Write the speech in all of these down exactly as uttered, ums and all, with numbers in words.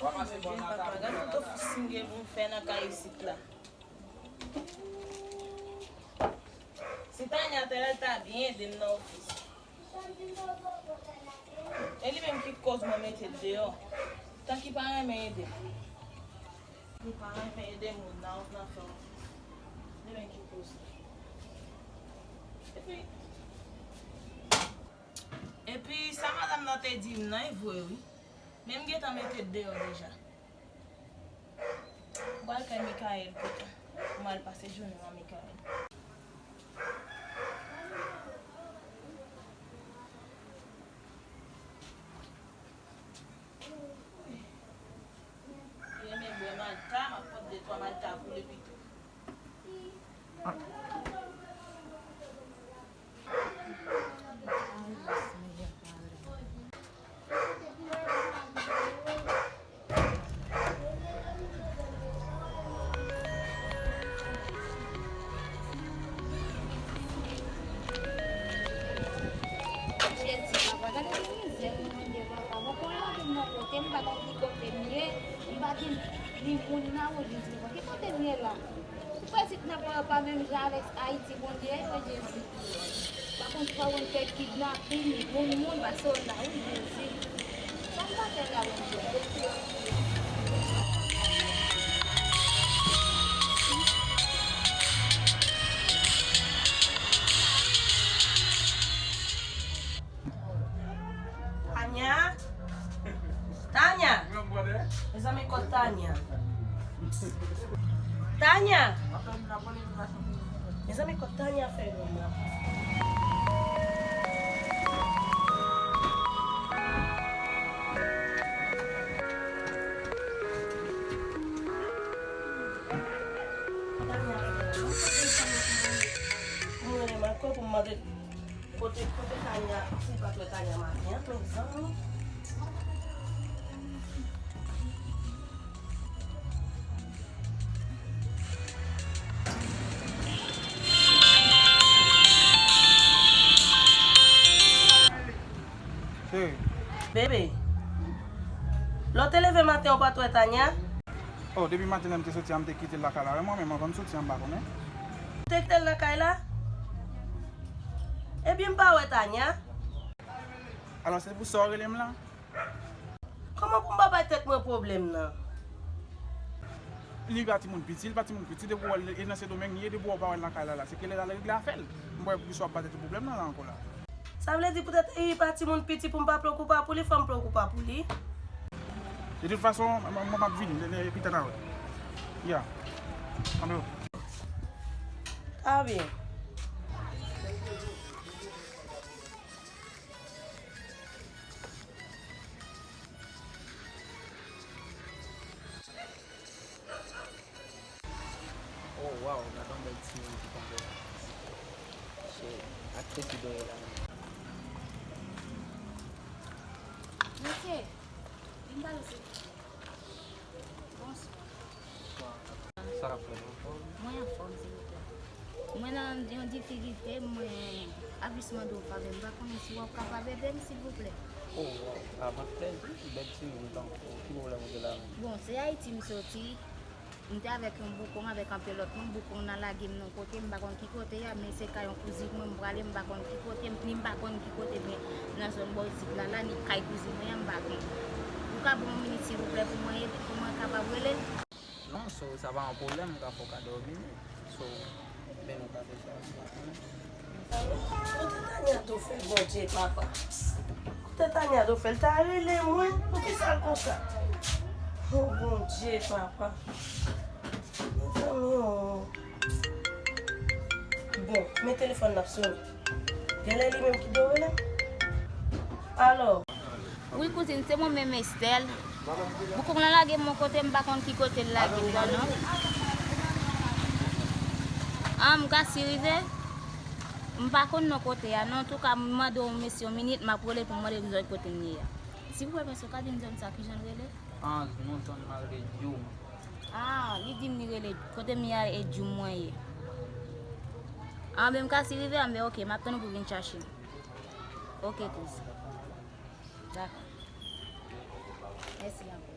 Oh, Bondye, papa, gade tout ofis m gen pou m fè nan kay isit la. Si Tanya te la, l ta byen ede m nan ofis. E li menm ki koz mwen mete l deyò. Tank li pa renmen ede m. Li pa renmen ede moun nan, nan fè ofis. Li menm ki koz li. Epi, epi sa madanm nan te di m nan, e vre wi. Men m gentan mete l deyò deja. M pral kay Mikael pito. M al pase jounen an Mikael. Li renmen bwè malta, m ap pot de twa malta pou li pito. Jezi, papa, gade ki mizè m, Bondye, papa. Mwen konn lage m nan kote, m pa konn ki kote m ye, m pa gen ni moun nan, o Jezi, papa. Ki kote m ye la? Ou fè sit nan pa, pa menm jan avèk Ayiti, Bondye, o Jezi. Pa konn, pa konn fè kidnapin, moun, moun, pase w la, wi, Jezi. Sa m pa fè la, Bondye. Tanya! Tanya! Mezanmi, kot Tanya? Tanya! Mezanmi, kot Tanya fè menm la? Tanya fè menm la? Mwen rele Marco pou m mande. Kote, kote Tanya, si l pa t wè Tanya maten an, mezanmi. Cheri. Bebe, lè w te leve maten, ou pa t wè Tanya? Oh, depi maten lè m te soti a, m te kite l lakay la. Mwen menm, mwen konn soti a, m pa konnen. Ou te kite l nan kay la? Ebyen, m pa wè Tanya. Alò, se pou sa w rele m la? Kòman pou m pa bay tèt mwen pwoblèm nan? Li pa timoun piti, li pa timoun piti, depi w wè l, e nan Sendomeng li ye, depi w wè w pa wè l nan kay la, la, se kele l al regle afè l. M pa wè poukisa w ap ba tèt ou pwoblèm nan la ankò la. Sa vle di poutèt li pa timoun piti pou m pa preokipe pou li, fò m preokipe pou li. De tout fason, mwen, mwen, m ap vini, lè, lè, pi ta n a wè. Ya. Ann. Ta byen. Oh, wow, gade yon bèl timoun ki tonbe la. Shit, ak kredi dèyè la. Mesye, vin pale, silvouplè. Bonswa. Bonswa. Sa k ap fèt, anfòm? Mwen anfòm, silvouplè. Mwen nan yon difikilte, mwen ap jis mande w favè. M pa konnen si w ap kapab ede m, silvouplè. Oh, wow. Avèk plèzi, bèl timoun tankou w. Ki pwoblèm ou gen la menm? Bon, se Ayiti m soti. M te avèk yon boukong, avèk anpe lòt moun. Boukong nan lage m nan kote, m pa konn ki kote a, men se kay yon kouzin mwen m prale, m pa konn ki kote, ni m pa konn ki kote, men nan zòn bò isit la, la, ni kay kouzin mwen an, m pa konn. Ou ka ban m yon minit, silvouplè, pou mwen ede, pou mwen kapab rele? Non, so, sa pa yon pwoblèm, m ka fè w kado yon minit. So, men nou ka fè sa, m pa konnen. Kote Tanya tou fè, Bondye, papa? Kote Tanya tou fè? L ta rele mwen? Poukisa l konsa? Oh, Bondye, papa. Mezanmi, oh. Bon, men telefòn nan ap sonnen. Genlè li menm ki dwe rele m. Alo? Wi, kouzin, se mwen menm, Estelle. Boukong lan lage m yon kote, m pa konn ki kote l lage m nan, non. An, m ka si rive? M pa konn non kote a, non. Antouka, m mande yon mesye yon minit, m ap rele pou m mande l zòn kote m ye a. Silvouplè, mesye, w ka di m zòn sa, kijan l rele? An, non, zòn m a rele Djoum. Ah, li di m li rele kote m ye a, e Djoum mwen ye. Anben, m ka si rive, anben, oke, m ap tann ou pou vin chache m. Oke, kouz. Dakò. Mèsi anpil.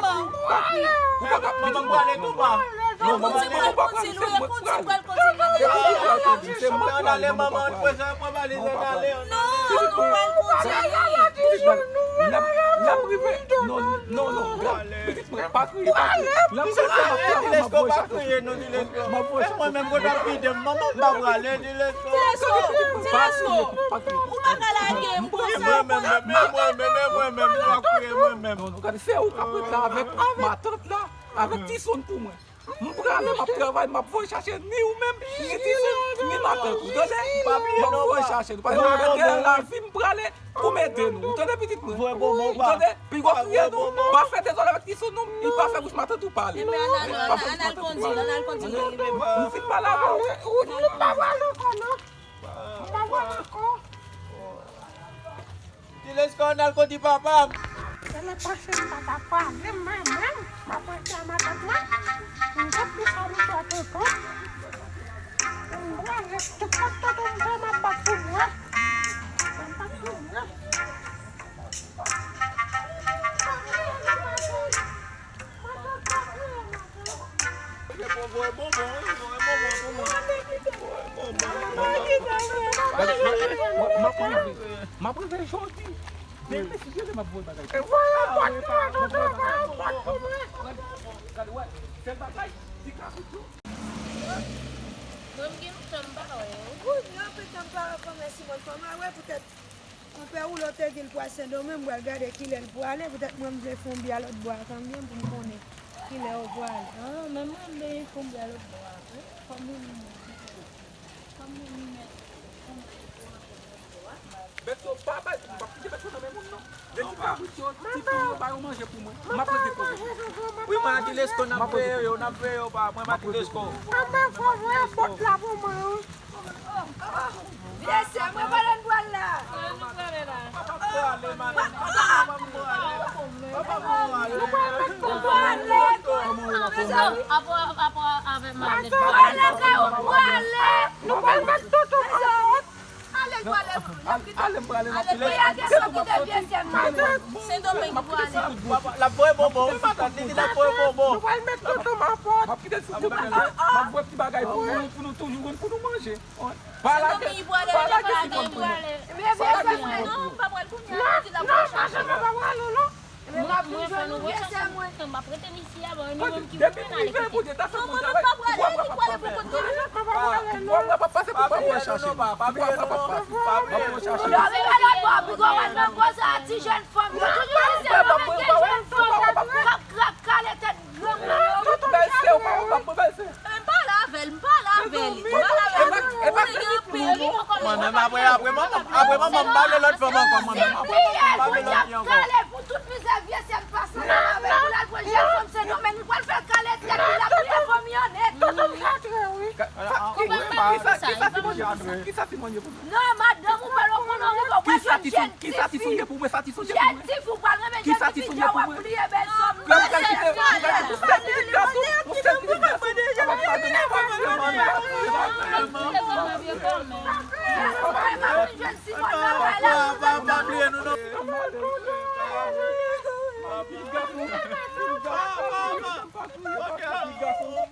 manman. Manman pral ale tou ba. Non, manman pral kontinye, kontinye, pral kontinye. Ann ale manman, ann prezan, pran valiz, ann ale. Non, Pitit mwen, pitit mwen, lè m, lè m rive, non, non, non, pitit mwen, pa kriye, pa kriye. Lè m rive, m ap travay, m ap voye chache. M ap voye chache. Mwen menm, kote ap kite m, manman m pa prale, Dilesko. Dilesko, Dilesko, ou pa ka lage m konsa. Mwen menm, mwen menm, mwen menm, mwen menm, mwen menm, mwen menm. Non, non, gade, se ou k ap ret la avèk matant la, avèk Tison pou mwen. M prale, m ap travay, m ap voye chache ni ou menm, ni Tison, ni matant ou. Tande? M ap voye chache nou. Paske dèyè lavi m prale pou m ede nou. Ou tande, pitit mwen? Ou tande? Piga w kriye nou. Pa fè dezòd avèk Tison non. Li pa fè bouch matant ou pale. Li pa fè bouch matant ou pale. M fin pale avè w. Ou di m pa pale ankò non. M pa pale ankò. Dilesko, ann al kote papa m. Se lè pase m pa ta pale, mwen menm, m ap rete a matant mwen. M gen plis a misye tonton. M prale, tout pòt tonton m fè, m ap bat pou mwen. M ap bat pou mwen. M ap rive. M ap rive jodi. Men, men si Dye vle, m ap voye bagay. Voye bòt mwen, tonton, voye bòt pou mwen. Gade, wè, sèl bagay, ti kazout yo. Mwen, m gen lontan m pa wè yo. Wi, m gen anpil tan m pa wè fanmi Simòn. Fò m al wè poutèt Konpè Woulo te di l pral Sendomeng, m pral gade kilè l prale. Poutèt mwen, m vle fon byen lòtbò a kanmenm pou m konnen kilè yo prale. Ah, men mwen, m bezwen fon byen lòtbò a tou. Fò m, fò m met fon byen lòtbò a. Bèt yo pa bay, m p ap kite bèt yo nan men moun, non. Depi kabrit yo, ti poul yo, ba yo manje pou mwen. M ap rete kote. Wi, mwen ak Dilesko, n ap veye yo, n ap veye yo, pa, mwen m ak Dilesko. Vye sè, mwen, kote n pral la? Papa m pral ale, madanm. Papa m pral ale. Papa m pral ale. Papa m pral ale. Apre, apre, avè m ale. Papa m pral ale. Nou pral met tonton Matant. Ale, m pral ale. Ale, m pral ale. L ap voye bonbon, wi, matant, li di l ap voye bonbon. Nou pral met tonton Matant. M ap kite l sou kè mwen. M ap voye ti bagay pou nou, pou nou toujou jwenn, pou nou manje. Pa lage, pa lage ti moun pou mwen. Pa lage ti moun pou mwen. Non, non, non, non, non, non. Mwen, mwen fè nou wè sa, m ap rete isi a, bon, minimòm ki pou mwen ale kote. Manman pa prale, li prale pou kote. Mwen pa pase pou pa voye chache. Mwen pa pase pou pa voye chache. Yo, men gade bò, pi gwo wè nan koze a ti jèn fanm yo. Toujou di se mwen ki jèn fanm k ap, k ap kale tèt granmoun yo. Bèl sè, ou pa, ou pa pran bèl sè. M pale avè l, m pale avè l. M pale avè l. Mwen menm apre, apre manman, apre manman, m pa vle lòt fanm ankò, mwen menm. Apre manman, m pa vle lòt fi ankò. Kale pou tout mizè vye sè m pase ansanm avè l, pou l al pran jèn fanm Sendomeng, li pral fè l kale tèt li, l ap leve fanmi annèt. Tonton m chatre, wi. Kisa, kisa, kisa Simòn ye pou mwen? Kisa Simòn ye pou mwen? Non, madanm ou pa lè w konnen ou rive w pral jwenn jèn tifi. Kisa Tison ye pou mwen? Sa Tison ye pou mwen? Jèn tifi, ou pral renmen jèn tifi, djè w ap pliye bèl zòm. Lè m pral kite, m pral kite yon sèl pitit gason, yon sèl pitit gason. Pa, pa, pa bliye nou non. Pitit gason, pitit gason.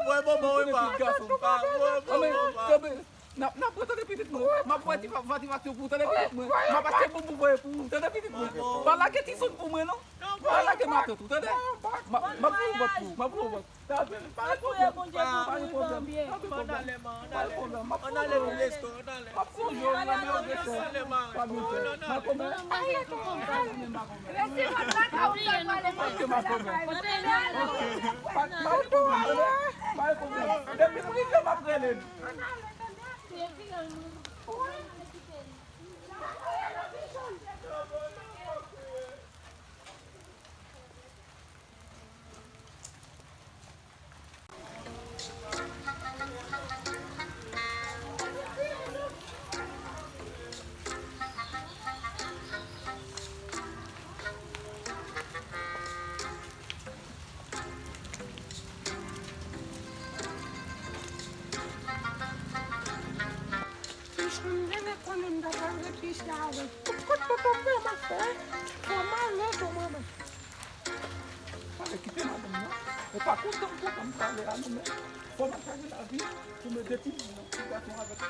Voye bonbon wi pa. Pa, voye bonbon pa. N ap, n ap pran, tande pitit mwen. M ap voye ti fa-, satisfaksyon pou ou, tande pitit mwen. M ap achte bonbon voye pou ou, tande pitit mwen. Pa lage Tison pou mwen non. Pa lage matant ou, tande. M ap, m ap voye vòt pou ou, m ap voye vòt. Pa gen pwoblèm, pa gen pwoblèm, pa gen pwoblèm. Ann ale, ann ale. Ann ale, Dilesko, ann ale. M ap sonje w, mwen menm, makomè. Makomè. Makomè. Ok, pa gen pwoblèm, tande. Pa gen pwoblèm, tande. Depi m rive, m ap rele nou. Pichon, m genlè konnen m ta pral ret isi a avèk tout kote tonton m fè m ap fè. Fò m ale tou, manman. Pale, kite madanm nan. Ou pa kontan, m kontan, m prale a nou, men fò m al chache lavi pou m ede timoun nan, ti gason avèk